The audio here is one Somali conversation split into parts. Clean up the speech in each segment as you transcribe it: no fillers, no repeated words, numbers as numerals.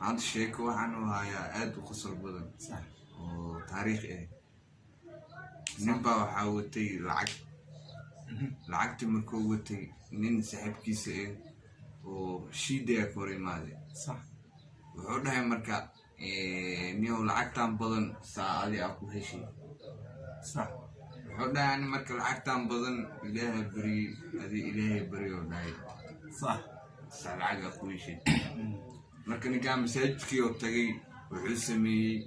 Maanta sheeko waxaan u hayaa aad u qosol badan oo taariikh ah. Ninbaa waxaa watay lacag. Lacagtii markuu watay, nin saaxiibkiisa ah oo shiidaya ka hor imaaday. Wuxuu dhahay marka, "Niyow, lacagtan badan saa adi aa ku heshay?" Wuxuu dhahay, "Ani marka lacagtan badan Ilaaha beriyey, adi Ilaahay baryo," dhahay. "Saa lacag aa ku heshay?" Marka ninkaan masaajidkii oo tagay, wuxuu sameeyey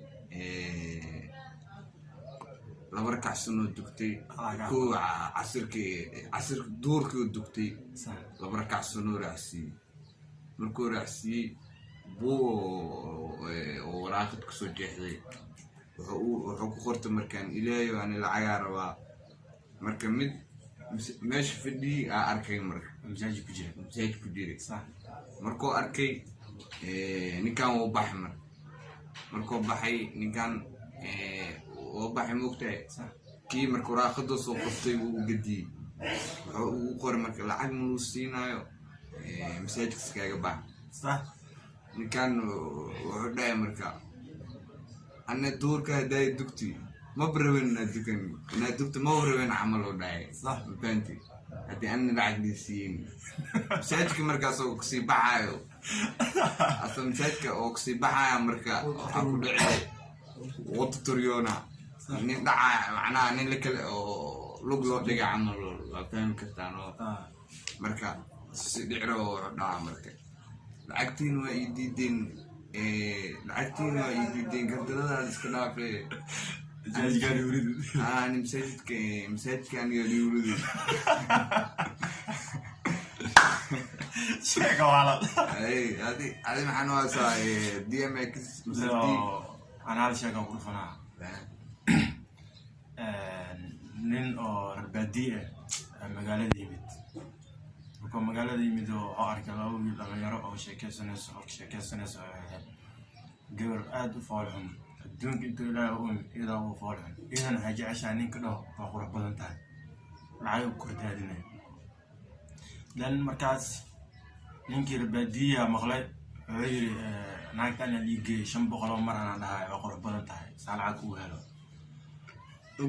laba rakac sunoo dugtay. Kow casirkii, casir duurkii oo dugtay. Laba rakac sunoo raacsiiyey. Markuu raacsiiyey, buug oo waraaqad kusoo jeexday wuxuu ku qortay markaan, "Ilaahayo, ani lacagaa rabaa." Marka mid meesha fadhiyey aa arkay marka. Masaajid ku jira. Masaajid ku jiray. Markuu arkay ninkan, wuu baxay. Marka markuu baxay ninkan, wuu baxay, moogtahay. Kii marka waraaqada soo qortay wuu u gediyey. Wuxuu ugu qoray marka, "Lacag maluu siinaayo, masaajidka iskaga bax." Ninkan wuxuu dhahay marka, "Ana duurka haddaay dugti maba raben inaad dukan, inaad dugta maba raben," camal oo dhahay. Mafahanti? Haddii ana lacag lii siiyin masaajidka, markaas oo kasii baxaayo, asa masaajidka oo kasii baxaaya, marka waxaa ku dhici wado turyoona nin dhacaya, macnaha nin la kale oo lug loo dhigay camal, waa fahmi kartaan oo. Marka si dhicro wuxuu dhaca marka, "Lacagtiina waa ii diideen, lacagtiina waa ii diideen, gardaradaada iska dhaafe." Masaajidkaani welidu. Ani masaajidka aniga liwridi. Sheeka waalad. Ay, adi maxaan u haysaa DMX mise D? Ana hal sheekaan ku dhufanaa. Nin oo reer baadiye ah magaalada yimid. Markuu magaalada yimid oo wuxuu arkay laba wiil dhalinyaro oo sheekeysanayso, oo gabar aada u foolxun. Adduunka intuu Ilaahay u umi iyadaa ugu foolxun. Iyadan waxay jeceshahay ninka dhaho, "Waa qurux badan tahay." Lacag ku kordaadinaya. Dan markaas ninkii reer baadiyaha maqlay, wuxuu yiri, "Naagta anaa lii geeyay 500 oo mar anaa dhahay waa qurux badan tahay, saa lacag ugu helo."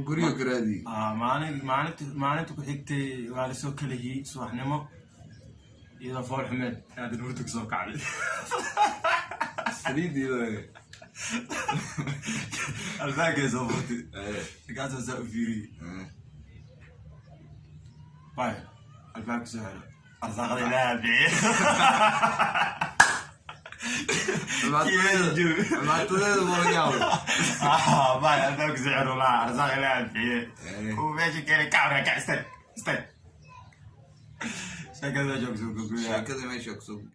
Guryo garaadi. Maalinta ku xigtay waa lasoo kalahiyey subaxnimo, iyadoo fool xumeed aadan hurda kasoo kacday. Saliid iyadoo. Albaabkay soo furtay, markaasaa saa u fiiriyey, bay albaabka soo xiro, arsaaqada Ilaaha bixiye. Xumaatadeeda ma laga yaabo. Bay albaabka soo xiro laa, arsaaq Ilaaha bixiye. Kuwa meesha keenay kacra kac, istag istag. Sheekada meesha kusoo gogooya. Sheekada meesha kusoo.